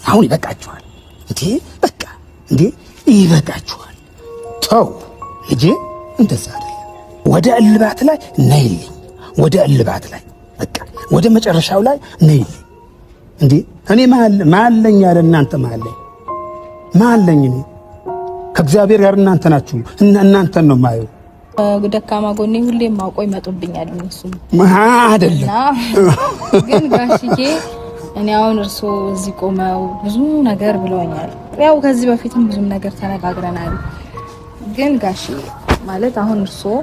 አሁን ይበቃችኋል። እንዴ በቃ እንዴ ይበቃችኋል። ተው ልጄ፣ እንደዛ አይደለም። ወደ እልባት ላይ ነይልኝ፣ ወደ እልባት ላይ በቃ ወደ መጨረሻው ላይ ነይልኝ። እንዴ እኔ ማለኝ ያለ እናንተ ማለኝ ማለኝ እኔ ከእግዚአብሔር ጋር እናንተ ናችሁ። እናንተን ነው የማየው። ደካማ ጎኔ ሁሌም አውቆ ይመጡብኛል እነሱ አይደለም ግን ጋሽዬ፣ እኔ አሁን እርስዎ እዚህ ቆመው ብዙ ነገር ብለውኛል። ያው ከዚህ በፊትም ብዙም ነገር ተነጋግረናል። ግን ጋሽዬ ማለት አሁን እርስዎ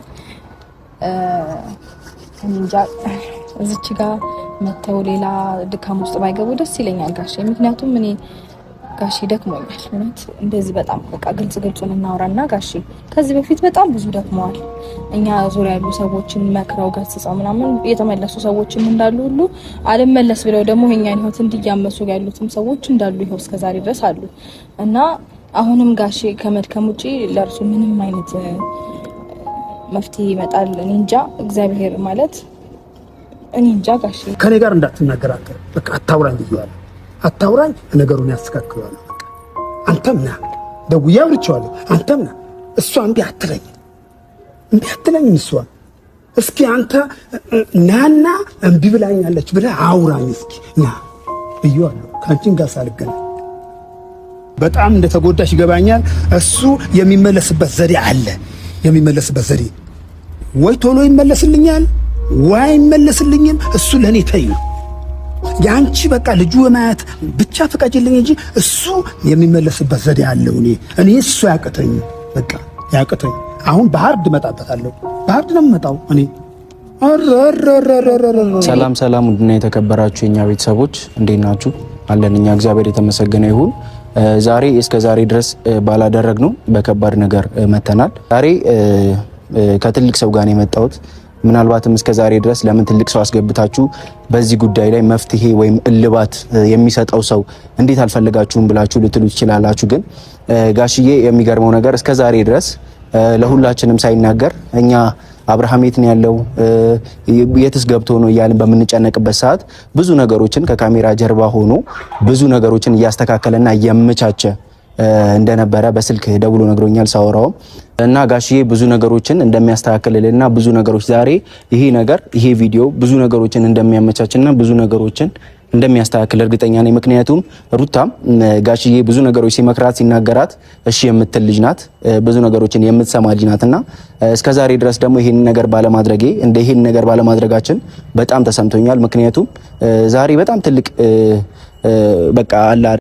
እንጃ እዚች ጋር መተው ሌላ ድካም ውስጥ ባይገቡ ደስ ይለኛል ጋሼ። ምክንያቱም እኔ ጋሼ ደክሞኛል እውነት። እንደዚህ በጣም በቃ ግልጽ ግልጹን እናውራና ጋሼ ከዚህ በፊት በጣም ብዙ ደክመዋል። እኛ ዙሪያ ያሉ ሰዎችን መክረው ገስጸው ምናምን የተመለሱ ሰዎችም እንዳሉ ሁሉ አልመለስ ብለው ደግሞ የኛን ሕይወት እንዲያመሱ ያሉትም ሰዎች እንዳሉ ይኸው እስከዛሬ ድረስ አሉ። እና አሁንም ጋሼ ከመድከም ውጪ ለእርሱ ምንም አይነት መፍትሄ ይመጣል እኔ እንጃ። እግዚአብሔር ማለት እኔ እንጃ ጋሼ። ከኔ ጋር እንዳትናገር አንተ በቃ አታውራኝ ብዬዋለሁ። አታውራኝ፣ ነገሩን ያስተካክለዋለሁ። በቃ አንተም ና፣ ደውዬ አውርቼዋለሁ። አንተም ና። እሷ እምቢ አትለኝም፣ እምቢ አትለኝም እሷ። እስኪ አንተ ናና እምቢ ብላኛለች ብለህ አውራኝ እስኪ ና ብዬዋለሁ። ከአንቺን ጋር ሳልገናኝ በጣም እንደተጎዳሽ ይገባኛል። እሱ የሚመለስበት ዘዴ አለ። የሚመለስበት ዘዴ ወይ ቶሎ ይመለስልኛል ወይ አይመለስልኝም። እሱ ለእኔ ተይው። የአንቺ በቃ ልጁ የማየት ብቻ ፍቀጅልኝ እንጂ እሱ የሚመለስበት ዘዴ አለው። እኔ እሱ ያቅተኝ በቃ ያቅተኝ። አሁን በሀርድ እመጣበታለሁ። በሀርድ ነው የምመጣው እኔ። ሰላም ሰላም፣ ውድና የተከበራችሁ የኛ ቤተሰቦች እንዴት ናችሁ? አለን እኛ እግዚአብሔር የተመሰገነ ይሁን። ዛሬ እስከ ዛሬ ድረስ ባላደረግነው በከባድ ነገር መተናል። ዛሬ ከትልቅ ሰው ጋር ነው የመጣሁት። ምናልባትም እስከ ዛሬ ድረስ ለምን ትልቅ ሰው አስገብታችሁ በዚህ ጉዳይ ላይ መፍትሄ ወይም እልባት የሚሰጠው ሰው እንዴት አልፈለጋችሁም ብላችሁ ልትሉ ትችላላችሁ። ግን ጋሽዬ የሚገርመው ነገር እስከ ዛሬ ድረስ ለሁላችንም ሳይናገር እኛ አብርሃም የት ነው ያለው የትስ ገብቶ ነው እያልን በምንጨነቅበት ሰዓት ብዙ ነገሮችን ከካሜራ ጀርባ ሆኖ ብዙ ነገሮችን እያስተካከለና እያመቻቸ እንደነበረ በስልክ ደውሎ ነግሮኛል። ሳወራውም እና ጋሽዬ ብዙ ነገሮችን እንደሚያስተካክልልና ብዙ ነገሮች ዛሬ ይሄ ነገር ይሄ ቪዲዮ ብዙ ነገሮችን እንደሚያመቻችና ብዙ ነገሮችን እንደሚያስተካክል እርግጠኛ ነኝ። ምክንያቱም ሩታም ጋሽዬ ብዙ ነገሮች ሲመክራት ሲናገራት እሺ የምትል ልጅ ናት፣ ብዙ ነገሮችን የምትሰማ ልጅ ናትና እስከ ዛሬ ድረስ ደግሞ ይሄን ነገር ባለማድረጌ እንደ ይሄን ነገር ባለማድረጋችን በጣም ተሰምቶኛል። ምክንያቱም ዛሬ በጣም ትልቅ በቃ አላ